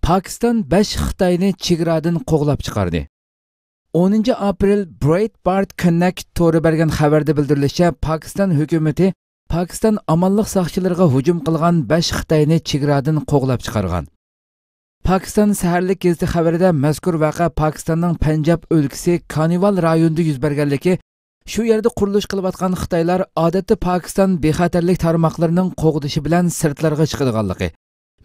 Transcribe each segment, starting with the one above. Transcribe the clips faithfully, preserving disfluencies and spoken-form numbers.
پاكىستان بەش خىتاينى چېگرادىن قوغلاپ چىقاردى. ئونىنچى ئاپرېل برېيتبارت كوننېكت تورى بەرگەن خەۋەردە بىلدۈرۈلۈشىچە، پاكىستان ھۆكۈمىتى پاكىستان ئامانلىق ساقچىلىرىغا ھۇجۇم قىلغان بەش خىتاينى چېگرادىن قوغلاپ چىقارغان. پاكىستان سەھەرلىك گېزىتى خەۋىرىدە مەزكۇر ۋەقە پاكىستاننىڭ پەنجاب ئۆلكىسى كانىۋال رايونىدا يۈز بەرگەنلىكى، شۇ يەردە قۇرۇلۇش قىلىۋاتقان خىتايلار ئادەتتە پاكىستان بىخەتەرلىك تارماقلىرىنىڭ قوغدىشى بىلەن سىرتلارغا چىقىدىغانلىقى،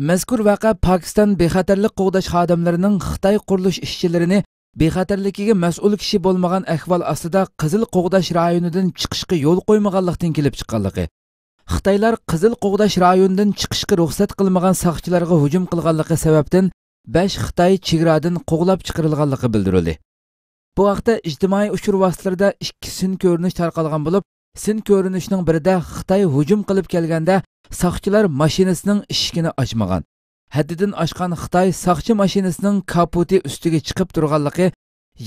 مەزكۇر ۋەقە پاكىستان بىخەتەرلىك قوغداش خادىملىرىنىڭ خىتاي قۇرۇلۇش ئىشچىلىرىنى بىخەتەرلىكىگە مەسئۇل كىشى بولمىغان ئەھۋال ئاستىدا قىزىل قوغداش رايونىدىن چىقىشقا يول قويمىغانلىقتىن كېلىپ چىققانلىقى، خىتايلار قىزىل قوغداش رايونىدىن چىقىشقا رۇخسەت قىلمىغان ساقچىلارغا ھۇجۇم قىلغانلىقى سەۋەبتىن بەش خىتاي چېگرادىن قوغلاپ چىقىرىلغانلىقى بىلدۈرۈلدى. بۇ ھەقتە ئىجتىمائىي ئۇچۇر ۋاسىتىلىرىدا ئىككى سىن كۆرۈنۈش تارقالغان بولۇپ، سىن كۆرۈنۈشنىڭ بىرىدە خىتاي ھۇجۇم قىلىپ كەلگەندە ساقچىلار ماشىنىسىنىڭ ئىشىكىنى ئاچمىغان. ھەددىدىن ئاشقان خىتاي ساقچى ماشىنىسىنىڭ كاپۇتى ئۈستىگە چىقىپ تۇرغانلىقى،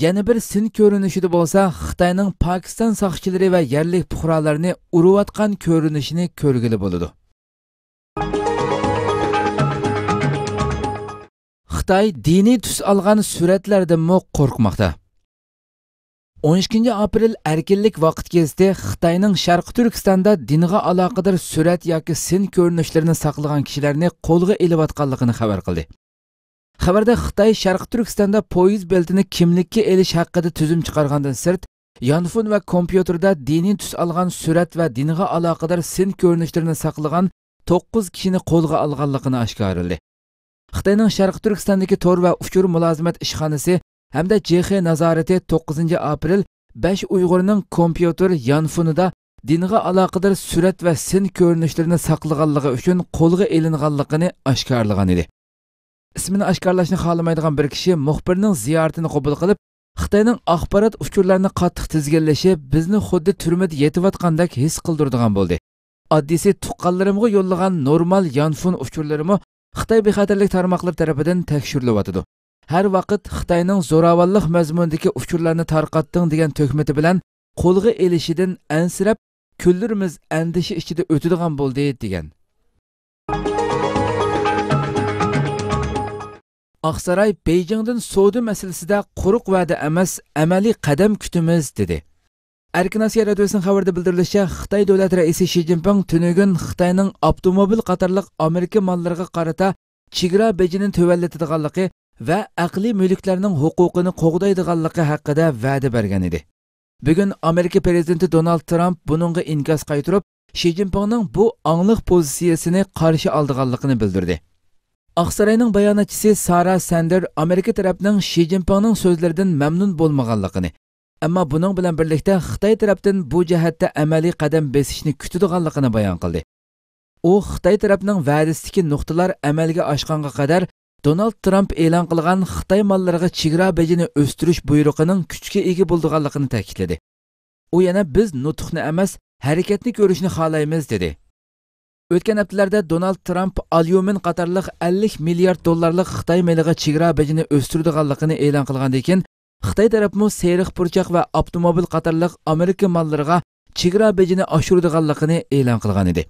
يەنە بىر سىن كۆرۈنۈشىدە بولسا خىتاينىڭ پاكىستان ساقچىلىرى ۋە يەرلىك پۇقرالارنى ئۇرۇۋاتقان كۆرۈنۈشىنى كۆرگىلى بولىدۇ. خىتاي دىنىي تۈس ئالغان سۈرەتلەردىنمۇ قورقماقتا. ئون ئىككىنچى ئاپرېل ئەركىنلىك ۋاقىت گېزىتى خىتاينىڭ شەرقىي تۈركىستاندا دىنغا ئالاقىدار سۈرەت ياكى سىن كۆرۈنۈشلىرىنى ساقلىغان كىشىلەرنى قولغا ئېلىۋاتقانلىقىنى خەۋەر قىلدى. خەۋەردە خىتاي شەرقىي تۈركىستاندا پويىز بېلىتىنى كىملىككە ئېلىش ھەققىدە تۈزۈم چىقارغاندىن سىرت، يانفون ۋە كومپيۇتېردا دىنىي تۈس ئالغان سۈرەت ۋە دىنغا ئالاقىدار سىن كۆرۈنۈشلىرىنى ساقلىغان توققۇز كىشىنى قولغا ئالغانلىقىنى ئاشكارىلىدى. خىتاينىڭ شەرقىي تۈركىستاندىكى تور ۋە ئۇچۇر مۇلازىمەت ئىشخانىسى ھەمدە جېخې نازارىتى توققۇزىنچى ئاپرېل بەش ئۇيغۇرنىڭ كومپيۇتېر يانفونىدا دىنغا ئالاقىدار سۈرەت ۋە سىن كۆرۈنۈشلىرىنى ساقلىغانلىقى ئۈچۈن قولغا ئېلىنغانلىقىنى ئاشكارىلىغان ئىدى. ئىسمىنى ئاشكارىلاشنى خالىمايدىغان بىر كىشى مۇخبىرنىڭ زىيارىتىنى قوبۇل قىلىپ، خىتاينىڭ ئاخبارات ئۇچۇرلارنى قاتتىق تىزگىنلىشى بىزنى خۇددى تۈرمىدە يېتىۋاتقاندەك ھېس قىلدۇرىدىغان بولدى. ئاددىيسى تۇغقانلىرىمغا يوللىغان نورمال يانفون ئۇچۇرلىرىمۇ خىتاي بىخەتەرلىك تارماقلىرى تەرىپىدىن تەكشۈرۈلۈۋاتىدۇ. ھەر ۋاقىت خىتاينىڭ زوراۋانلىق مەزمۇنىدىكى ئۇچۇرلارنى تارقاتتىڭ دېگەن تۆھمىتى بىلەن قولغا ئېلىشىدىن ئەنسىرەپ، كۈنلىرىمىز ئەندىشە ئىچىدە ئۆتىدىغان بولدى، دېگەن. ئاقساراي بېيجىڭدىن سودا مەسىلىسىدە قۇرۇق ۋەدە ئەمەس، ئەمەلىي قەدەم كۈتىمىز، دېدى. ئەركىن ئاسىيا رادىيوسىنىڭ خەۋىرىدە بىلدۈرۈلۈشىچە، خىتاي دۆلەت رەئىسى شى جىنپىڭ تۈنۈگۈن خىتاينىڭ ئاپتوموبىل قاتارلىق ئامېرىكا ماللىرىغا قارىتا چېگرا بېجىنى تۆۋەنلىتىدىغانلىقى ۋە ئەقلىي مۈلۈكلەرنىڭ ھوقۇقىنى قوغدايدىغانلىقى ھەققىدە ۋەدە بەرگەن ئىدى. بۈگۈن ئامېرىكا پىرېزىدېنتى دونالد ترامپ بۇنىڭغا ئىنكاس قايتۇرۇپ، شى جىنپىڭنىڭ بۇ ئاڭلىق پوزىتسىيىسىنى قارشى ئالىدىغانلىقىنى بىلدۈردى. ئاقساراينىڭ باياناتچىسى سارا سەندېر ئامېرىكا تەرەپنىڭ شى جىنپىڭنىڭ سۆزلىرىدىن مەمنۇن بولمىغانلىقىنى، ئەمما بۇنىڭ بىلەن بىرلىكتە خىتاي تەرەپتىن بۇ جەھەتتە ئەمەلىي قەدەم بېسىشنى كۈتىدىغانلىقىنى بايان قىلدى. ئۇ خىتاي تەرەپنىڭ ۋەدىسىدىكى نۇقتىلار ئەمەلگە ئاشقانغا قەدەر دونالد ترامپ ئېلان قىلغان خىتاي ماللىرىغا چېگرا بېجىنى ئۆستۈرۈش بۇيرۇقىنىڭ كۈچكە ئىگە بولىدىغانلىقىنى تەكىتلىدى. ئۇ يەنە، «بىز نۇتۇقنى ئەمەس، ھەرىكەتنى كۆرۈشنى خالايمىز» دېدى. ئۆتكەن ھەپتىلەردە دونالد ترامپ ئاليۇمىن قاتارلىق ئەللىك مىليارد دوللارلىق خىتاي مېلىغا چېگرا بېجىنى ئۆستۈرىدىغانلىقىنى ئېلان قىلغاندىن كېيىن، خىتاي تەرەپمۇ سېرىق پۇرچاق ۋە ئاپتوموبىل قاتارلىق ئامېرىكا ماللىرىغا چېگرا بېجىنى ئاشۇرىدىغانلىقىنى ئېلان قىلغانىدى.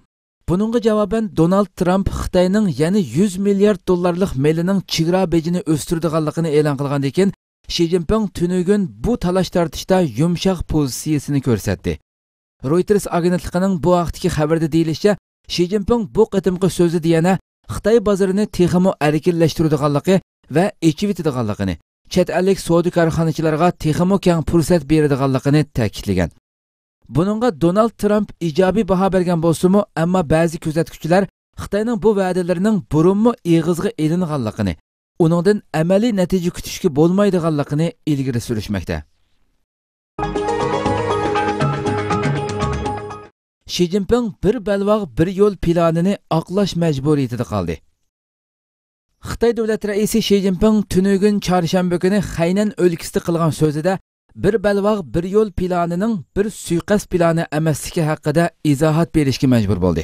بۇنىڭغا جاۋابەن دونالد ترامپ خىتاينىڭ يەنە يۈز مىليارد دوللارلىق مېلىنىڭ چېگرا بېجىنى ئۆستۈرىدىغانلىقىنى ئېلان قىلغاندىن كېيىن، شى جىنپىڭ تۈنۈگۈن بۇ تالاش-تارتىشتا يۇمشاق پوزىتسىيىسىنى كۆرسەتتى. رويتېرس ئاگېنتلىقىنىڭ بۇ ھەقتىكى خەۋىرىدە دېيىلىشىچە، شى جىنپىڭ بۇ قېتىمقى سۆزىدە يەنە خىتاي بازىرىنى تېخىمۇ ئەركىنلەشتۈرىدىغانلىقى ۋە ئېچىۋېتىدىغانلىقىنى، چەت ئەللىك سودا كارخانىچىلارغا تېخىمۇ كەڭ پۇرسەت بېرىدىغانلىقىنى تەكىتلىگەن. بۇنىڭغا دونالد ترامپ ئىجابىي باھا بەرگەن بولسىمۇ، ئەمما بەزى كۆزەتكۈچىلەر خىتاينىڭ بۇ ۋەدىلىرىنىڭ بۇرۇنمۇ ئېغىزغا ئېلىنغانلىقىنى، ئۇنىڭدىن ئەمەلىي نەتىجە كۈتۈشكە بولمايدىغانلىقىنى ئىلگىرى سۈرۈشمەكتە. شى جىنپىڭ بىر بەلباغ، بىر يول پىلانىنى ئاقلاش مەجبۇرىيىتىدە قالدى. خىتاي دۆلەت رەئىسى شى جىنپىڭ تۈنۈگۈن چارشەنبە كۈنى خەينەن ئۆلكىسىدە قىلغان سۆزىدە، بىر بەلباغ، بىر يول پىلانىنىڭ بىر سۇيىقەست پىلانى ئەمەسلىكى ھەققىدە ئىزاھات بېرىشكە مەجبۇر بولدى.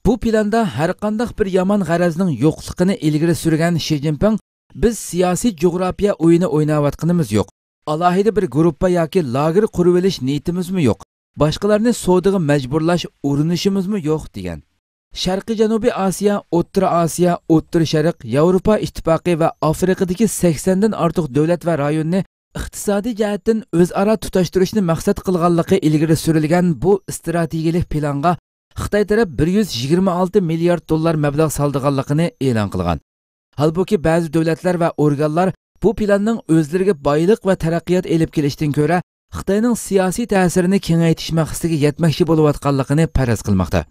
بۇ پىلاندا ھەرقانداق بىر يامان غەرەزنىڭ يوقلۇقىنى ئىلگىرى سۈرگەن شى جىنپىڭ، «بىز سىياسىي جۇغراپىيە ئويۇنى ئويناۋاتقىنىمىز يوق. ئالاھىدە بىر گۇرۇپپا ياكى لاگېر قۇرۇۋېلىش نىيىتىمىزمۇ يوق. باشقىلارنى سودىغا مەجبۇرلاش ئۇرۇنۇشىمىزمۇ يوق» دېگەن. شەرقىي جەنۇبىي ئاسىيا، ئوتتۇرا ئاسىيا، ئوتتۇرا شەرق، ياۋروپا ئىتتىپاقى ۋە ئافرىقىدىكى سەكسەندىن ئارتۇق دۆلەت ۋە رايوننى ئىقتىسادىي جەھەتتىن ئۆزئارا تۇتاشتۇرۇشنى مەقسەت قىلغانلىقى ئىلگىرى سۈرۈلگەن بۇ ئىستراتېگىيىلىك پىلانغا خىتاي تەرەپ بىر يۈز يىگىرمە ئالتە مىليارد دوللار مەبلەغ سالىدىغانلىقىنى ئېلان قىلغان. ھالبۇكى، بەزى دۆلەتلەر ۋە ئورگانلار بۇ پىلاننىڭ ئۆزلىرىگە بايلىق ۋە تەرەققىيات ئېلىپ كېلىشتىن كۆرە، خىتاينىڭ سىياسىي تەسىرىنى كېڭەيتىش مەقسىتىگە يەتمەكچى بولۇۋاتقانلىقىنى پەرەز قىلماقتا.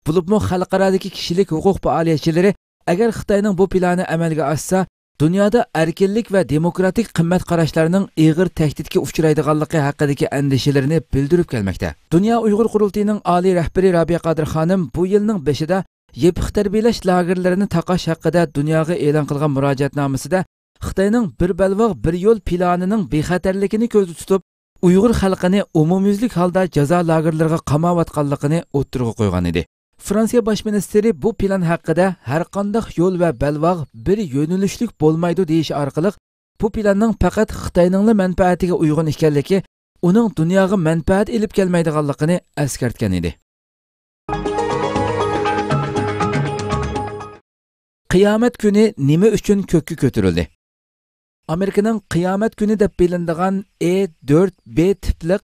بولۇپمۇ خەلقئارادىكى كىشىلىك ھوقۇق پائالىيەتچىلىرى، ئەگەر خىتاينىڭ بۇ پىلانى ئەمەلگە ئاشسا، دۇنيادا ئەركىنلىك ۋە دېموكراتىك قىممەت قاراشلارنىڭ ئېغىر تەھدىتكە ئۇچرايدىغانلىقى ھەققىدىكى ئەندىشىلىرىنى بىلدۈرۈپ كەلمەكتە. دۇنيا ئۇيغۇر قۇرۇلتىيىنىڭ ئالىي رەھبىرى رابىيە قادىر خانىم بۇ يىلنىڭ بېشىدا يېپىق تەربىيەلەش لاگېرلىرىنى تاقاش ھەققىدە دۇنياغا ئېلان قىلغان مۇراجىئەتنامىسىدە خىتاينىڭ بىر بەلباغ، بىر يول پىلانىنىڭ بىخەتەرلىكىنى كۆزدە تۇتۇپ، ئۇيغۇر خەلقىنى ئومۇميۈزلۈك ھالدا جازا لاگېرلىرىغا قاماۋاتقانلىقىنى ئوتتۇرىغا قويغان ئىدى. فرانسىيە باش مىنىستىرى بۇ پىلان ھەققىدە ھەرقانداق يول ۋە بەلباغ بىر يۆنىلىشلىك بولمايدۇ دېيىش ئارقىلىق، بۇ پىلاننىڭ پەقەت خىتاينىڭلا مەنپەئەتىگە ئۇيغۇن ئىكەنلىكى، ئۇنىڭ دۇنياغا مەنپەئەت ئېلىپ كەلمەيدىغانلىقىنى ئەسكەرتكەن ئىدى. قىيامەت كۈنى نېمە ئۈچۈن كۆككە كۆتۈرۈلدى؟ ئامېرىكىنىڭ قىيامەت كۈنى دەپ بىلىنىدىغان ئې تۆت بې تىپلىق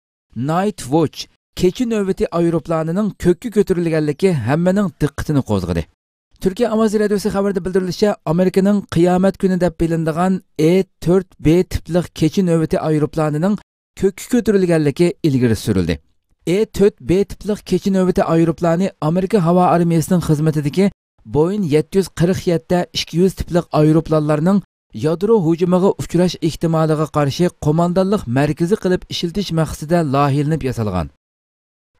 نايت ۋوچ كېچە نۆۋىتى ئايروپىلانىنىڭ كۆككە كۆتۈرۈلگەنلىكى ھەممىنىڭ دىققىتىنى قوزغىدى. تۈركىيە ئاۋازى رادىيوسى خەۋىرىدە بىلدۈرۈلۈشىچە، ئامېرىكىنىڭ قىيامەت كۈنى دەپ بىلىنىدىغان ئې تۆت بې تىپلىق كېچە نۆۋىتى ئايروپىلانىنىڭ كۆككە كۆتۈرۈلگەنلىكى ئىلگىرى سۈرۈلدى. ئې تۆت بې تىپلىق كېچە نۆۋىتى ئايروپىلانى ئامېرىكا ھاۋا ئارمىيەسىنىڭ خىزمىتىدىكى بويىن يەتتە يۈز قىرىق يەتتە ئىككى يۈز تىپلىق ئايروپىلانلارنىڭ يادرو ھۇجۇمىغا ئۇچراش ئېھتىمالىغا قارشى قوماندانلىق مەركىزى قىلىپ ئىشلىتىش مەقسىتىدە لايىھىلىنىپ ياسالغان.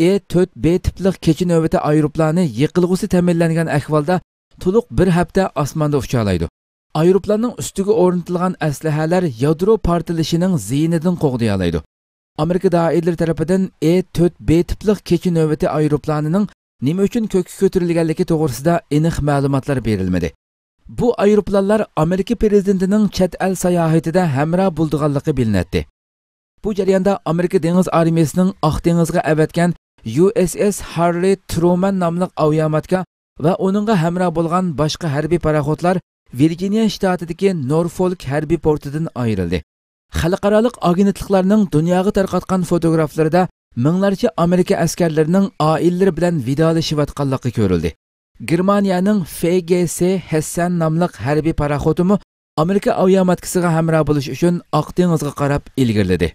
ئې تۆت بې تىپلىق كېچە نۆۋىتى ئايروپىلانى يېقىلغۇسى تەمىنلەنگەن ئەھۋالدا تولۇق بىر ھەپتە ئاسماندا ئۇچالايدۇ. ئايروپىلاننىڭ ئۈستىگە ئورنىتىلغان ئەسلىھەلەر يادرو پارتلىشىنىڭ زىيىنىدىن قوغدىيالايدۇ. ئامېرىكا دائىرىلىرى تەرىپىدىن ئې تۆت بې تىپلىق كېچە نۆۋىتى ئايروپىلانىنىڭ نېمە ئۈچۈن كۆككە كۆتۈرۈلگەنلىكى توغرىسىدا ئېنىق مەلۇماتلار بېرىلمىدى. بۇ ئايروپىلانلار ئامېرىكا پىرېزىدېنتىنىڭ چەت ئەل ساياھىتىدە ھەمراھ بولىدىغانلىقى بىلىنەتتى. بۇ جەرياندا ئامېرىكا دېڭىز ئارمىيەسىنىڭ ئاق دېڭىزغا ئەۋەتكەن يۇ ئېس ئېس ھاررى ترومان ناملىق ئاۋىياماتكا ۋە ئۇنىڭغا ھەمراھ بولغان باشقا ھەربىي پاراخوتلار ۋىرجىنىيە شتاتىدىكى نورفولك ھەربىي پورتىدىن ئايرىلدى. خەلقئارالىق ئاگېنتلىقلارنىڭ دۇنياغا تارقاتقان فوتوگرافلىرىدا مىڭلارچە ئامېرىكا ئەسكەرلىرىنىڭ ئائىلىلىرى بىلەن ۋىدالىشىۋاتقانلىقى كۆرۈلدى. گېرمانىيەنىڭ فې گې سې ھېسسەن ناملىق ھەربىي پاراخوتىمۇ ئامېرىكا ئاۋىياماتكىسىغا ھەمراھ بولۇش ئۈچۈن ئاق دېڭىزغا قاراپ ئىلگىرىلىدى.